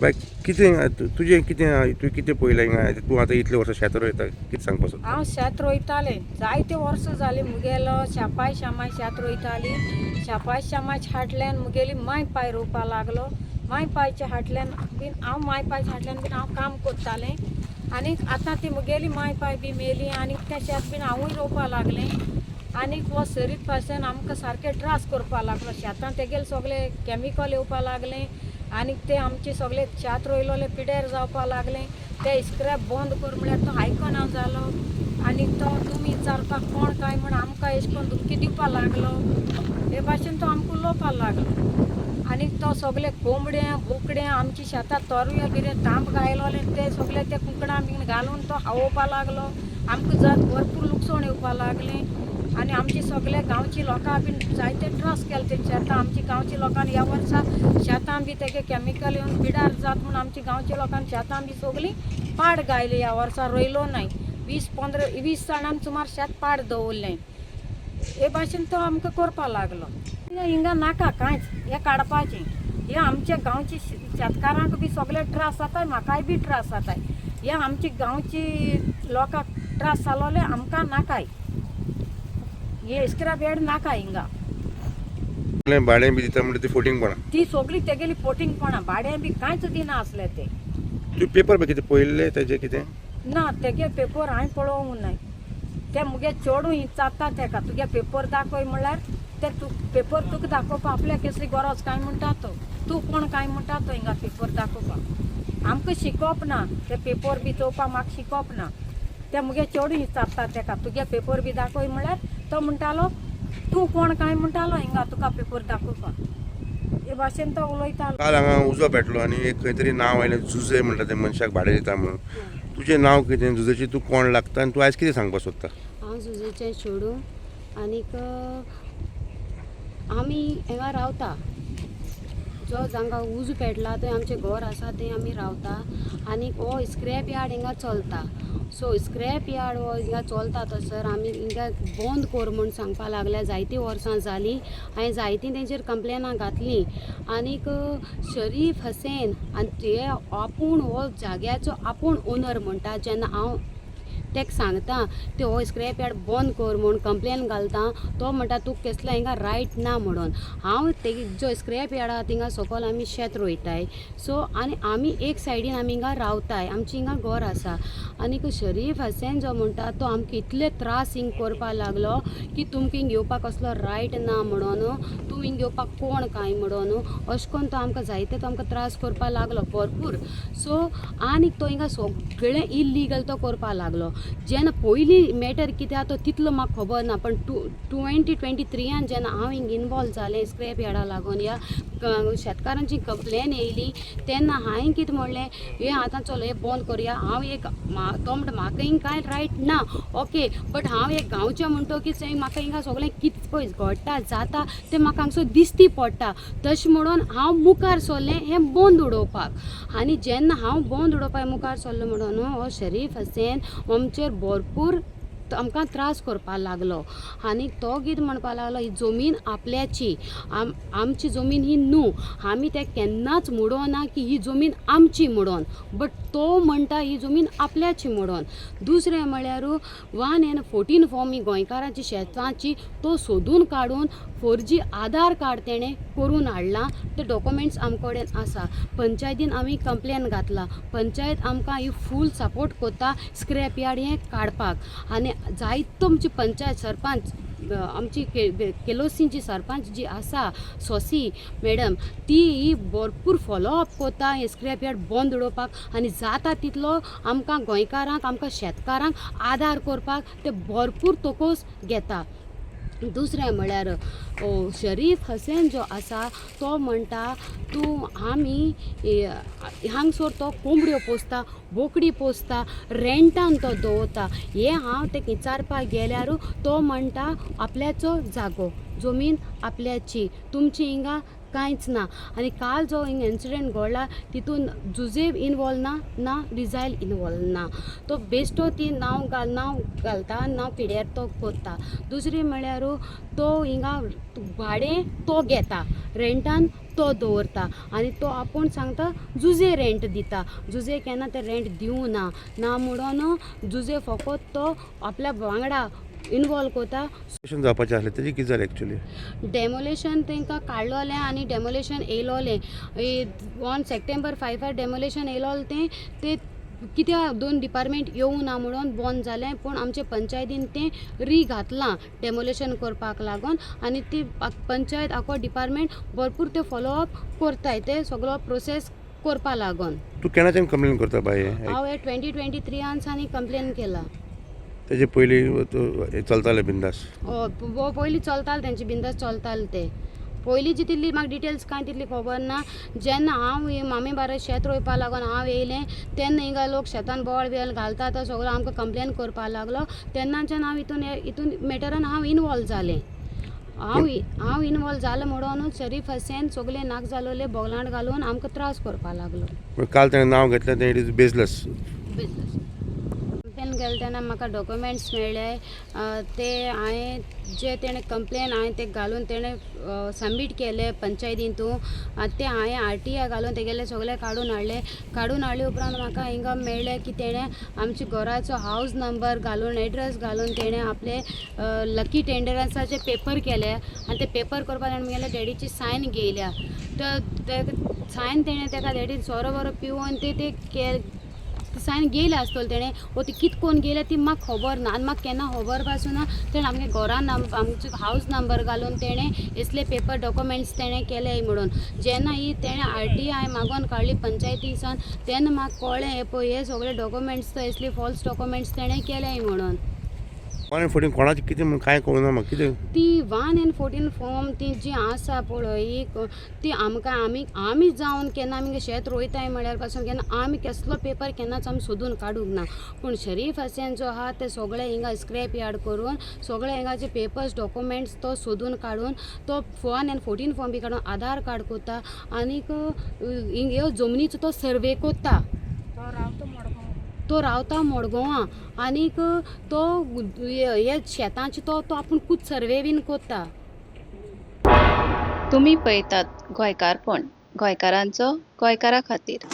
बाय, कितें तुजें कितें तुवें कितें पळयलें हिंगा? तूं आतां इतले वर्सां शेत रोयता, कितें सांगपाक सोदता? हांव शेत रोयतालें, जायते वर्सां जालीं. मुगेलो शापाय शामाय शेत रोयताली. शापाय शामाय हाटल्यान मुगेली माय पाय रोवपा लागलो. माय पायच्या हाटल्यान बीन हांव माय पायच्या हाटल्यान बीन हांव काम करतालें. आनीक आतां ती मुगेली माय पाय बी मेली आनीक तें शेत बीन हांवूय रोवपा लागलें. आनीक हो सरीत पासून आमकां सारके त्रास करपा लागलो. शेतां तेगेले सगळे कॅमिकल येवपा लागलें आनीक ते आमचे सगळे शेत रोयलोले पिड्यार जावपा लागलें. ते स्क्रॅप बंद कर म्हळ्यार तो आयकना जालो आनी तो तुमी विचारपाक कोण काय म्हण आमकां अशें करून धमकी दिवपा लागलो. हे भाशेन तो आमकां उलोवपा लागलो. आनी तो सगळे कोंबडे बोकडे आमच्या शेतां तोरवे बिरें तांब घायलोले ते सगळे ते कुकडां बीन घालून तो खावोवपा लागलो. आमकां जात भरपूर लुकसाण येवपा लागलें आनी आमची सगळे गांवची लोकां बीन जायते त्रास केले ते शेतां. आमची गांवची लोकांनी ह्या वर्सा शेतां बी तेगे कॅमिकल येवन पिडार जात म्हूण आमची गांवच्या लोकांनी शेतां बी सगळीं पाड गायली. ह्या वर्सा रोयलो नाय. 20 15 20 जाणांक सुमार शेत पाड दवरलें. हे भाशेन तो आमकां करपा लागलो. हिंगा नाका कांयच, हें काडपाचें. हे आमच्या गांवची शेतकारांक बी सगळे त्रास जाताय, म्हाकाय बी त्रास जाताय. हे आमची गांवची लोकांक त्रास जालोले आमकां नाकाय. हे स्क्रॅप यार्ड नाका हिंगा. भाडें बी दिता म्हणटा ती फोटिंगपणां. ती सगळी तेगेली पोटिंगपणां, भाडें बी कांयच दिना आसले ते. तुवें पेपर बी कितें पळयल्ले तेजे कितें? ना, तेगे पेपर हांवें पळोवंक नाय. ते मुगे चेडूं विचारता तेका, तुगे पेपर दाखय म्हणल्यार ते तूं पेपर तुका दाखोवपा आपल्याक कसली गरज काय म्हणटा तो. तूं कोण काय म्हणटा तो हिंगा पेपर दाखोवपाक. आमकां शिकोवप ना ते पेपर बी चोवपाक, म्हाका शिकोवप ना. ते मुगे चेडूं विचारता तेका, तुगे पेपर बी दाखय म्हणल्यार तो म्हणटालो तूं कोण काय म्हणटालो हिंगा तुका पेपर दाखोवपाक. हे भाशेन तो उलयतालो. काल हांगा उजो पेटलो आनी एक खंय तरी नांव आयलें, जुजे म्हणटा ते मनशाक भाडें दिता म्हणून. तुजें नांव कितें, जुजेची तूं कोण लागता आनी तूं आयज कितें सांगपाक सोदता? हांव जुजेचें चेडूं आनीक आमी हांगा रावता. जो जांकां उजो पेटला थंय आमचें घर आसा, थंय आमी रावता. आनीक हो स्क्रॅप यार्ड हिंगा चलता. सो स्क्रॅप यार्ड हो हिंगा चलता थंयसर आमी हिंगा बंद कर म्हूण सांगपा लागल्या. जायतीं वर्सां जालीं, हांवें जायतीं तेंचेर कंप्लेनां घातलीं. आनीक शरीफ हसेन आनी ते आपूण हो जाग्याचो आपूण ओनर म्हणटा. जेन्ना हांव तेका सांगता ते हो स्क्रॅप यार्ड बंद कर म्हूण कंप्लेन घालता, तो म्हणटा तुका केसलो हिंगा रायट ना म्हणून. हांव ते जो स्क्रॅप यार्ड आहा थिंगा सकयल आमी शेत रोयताय. सो आनी आमी एक सायडीन आमी हिंगा रावताय, आमची हिंगा घर आसा. आनीक शरीफ हसेन जो म्हणटा तो आमकां इतले त्रास हिंग करपाक लागलो की तुमकां हिंग येवपाक कसलो रायट ना म्हणून, तूं हिंग येवपाक कोण काय म्हणून, अशें करून तो आमकां जायते तो आमकां त्रास करपाक लागलो भरपूर. सो आनीक तो हिंगा सगळें इल्लीगल तो करपाक लागलो. जेन्ना पयलीं मॅटर कितें आहा तो तितलो म्हाका खबर ना, पण 2023 जेन्ना हांव हिंग इनवॉल्व जालें स्क्रॅप यार्डा लागून ह्या शेतकारांची कंप्लेन येयली, तेन्ना हांवें कितें म्हणलें, हें आतां चल हें बंद करया. हांव एक तो म्हणटा म्हाका हिंग कांय रायट ना, ओके, बट हांव एक गांवचें म्हणटकीच म्हाका हिंगा सगळें कितें पळय घडटा जाता तें म्हाका हांगसर दिसती पडटा. तशें म्हणून हांव मुखार सरलें हें बंद उडोवपाक. आनी जेन्ना हांव बंद उडोवपाक मुखार सरलें म्हणून हो शरीफ हसेन आमचेर भरपूर आमकां त्रास करपाक लागलो. आनी तो कितें म्हणपाक लागलो, ही जमीन आपल्याची, आमची जमीन ही न्हू, आमी ते केन्नाच म्हणोना की ही जमीन आमची म्हणून, बट तो म्हणटा ही जमीन आपल्याची म्हणून. दुसरें म्हळ्यार 1 and 14 form ही गोंयकारांची शेतांची तो सोदून काडून फोर्जी आधार कार्ड तेणें करून हाडलां. ते डॉक्युमेंट्स आम कडेन आसा. पंचायतीन आमी कंप्लेन घातला. पंचायत आमकां ही फूल सपोर्ट करता स्क्रॅप यार्ड हें काडपाक. आनी जायतो आमची पंचायत सरपंच, आमची केलोसींची सरपंच जी आसा सोसी मॅडम, ती ही भरपूर फॉलो अप करता हें स्क्रॅप यार्ड बंद उडोवपाक. आनी जाता तितलो आमकां गोंयकारांक, आमकां शेतकारांक आदार करपाक ते भरपूर तोकोस घेता. दुसरें म्हळ्यार शरीफ हसेन जो आसा तो म्हणटा तूं आमी हांगसर तो कोंबड्यो पोसता, बोकडी पोसता, रेंटान तो दवरता. हें हांव तेका विचारपाक गेल्यार तो म्हणटा आपल्याचो जागो, जमीन आपल्याची, तुमची हिंगा कांयच ना. आनी काल जो हिंगा इन्सिडंट घडला तितून जुजेब इनवॉल्व ना, ना रिजायल इनवॉल्व ना. तो बेश्टो ती नांव घाल नांव घालता, नांव पिड्यार तो करता. दुसरें म्हळ्यार तो हिंगा भाडें तो घेता. रेंटान तो दवरता आनी तो आपूण सांगता जुजे रेंट दिता. जुजे केन्ना ते रेंट दिवना ना ना म्हणून जुजे फकत तो आपल्या वांगडा इनवॉल्व करता. जावपाचें आसलें तेजें कितें जालें एक्चुअली? डेमोलेशन तांकां काडलोलें आनी डेमोलेशन येयलोलें ऑन सप्टेंबर 5 डेमोलेशन येयलोलें तें तें कित्याक दोन डिपार्टमेंट येवंक ना म्हणून बंद जालें. पूण आमचे पंचायतीन तें री घातलां डेमोलेशन करपाक लागून आनी ती पंचायत आखो डिपार्टमेंट भरपूर ते फॉलोअप करताय ते सगळो प्रोसेस करपा लागून. तूं केन्नाच्यान कंप्लेन करता बाय? हांव हे 2023 आनी कंप्लेन केला. तेजे पयलीं चलतालें बिंदास? पयलीं चलतालें तेंचे बिंदास चलतालें ते. पयलीं जी तितली म्हाका डिटेल्स कांय तितली खबर ना. जेन्ना हांव मामी बारा शेत रोयपा लागून हांव येयलें तेन्ना हिंगा लोक शेतान बोळ बिळ घालता तो सगळो आमकां कंप्लेन करपाक लागलो. तेन्नाच्यान हांव हितून मॅटरान हांव इनवॉल्व जालें. हांव इनवॉल्व जालें म्हणूनच शरीफ हसेन सगळे नाक जालोले बोगलांट घालून आमकां त्रास करपाक लागलो. काल तेणें नांव घेतलें तें it is baseless. Business complain केलें तेन्ना म्हाका डॉक्युमेंट्स मेळ्ळे ते हांवें जे तेणें कंप्लेन हांवें ते घालून तेणें सबमीट केले पंचायतींतू. ते हांवें RTI घालून तेगेले सगळे काडून हाडले. काडून हाडले उपरांत म्हाका हिंगा मेळ्ळें की तेणें आमच्या घराचो हावज नंबर घालून एड्रेस घालून तेणें आपले लकी टेंडरांसाचे पेपर केले आनी ते पेपर करपाक तेणें म्हगेल्या डॅडीची सायन घेयल्या. तर ते सायन तेणें तेका डॅडीन सोरो बोरो पिवन ते ते सायन गेल्या आसतलो तेणें वो ती कित कोन्न गेल्या ती म्हाका खबर ना आनी म्हाका केन्ना खबर पासून ना. तेणें आमगे घरान आमचो हावज नंबर घालून तेणें असले पेपर डॉक्युमेंट्स तेणें केले म्हणून. जेन्ना ही तेणें RTI मागोन काडली पंचायतीसान तेन्ना म्हाका कळ्ळें हे पळय हे सगळे डॉक्युमेंट्स तो असले फॉल्स डॉक्युमेंट्स तेणें केले म्हणून. 1 and 14 कोणाचें कितें म्हूण कांय कळना म्हाका कितें? ती 1 and 14 form ती जी आसा पळय ती आमकां आमी आमी जावन केन्ना आमी शेत रोयताय म्हळ्यार पासून केन्ना आमी कसलो पेपर केन्नाच आमी सोदून काडूंक ना. पूण शरीफ हसेन जो आहा ते सगळे हिंगा स्क्रॅप यार्ड करून सगळे हिंगाचे पेपर्स डॉक्युमेंट्स तो सोदून काडून तो 1 and 14 form बी काडून आधार कार्ड कोत्ता आनीक ह्यो जमनीचो तो सर्वे कोत्ता. तो रावता मडगांवां आनीक तो हे शेतांचे तो तो आपूण खूद सर्वे बीन कोत्ता. तुमी पळयतात गोंयकारपण, गोंयकारांचो गोंयकारा खातीर.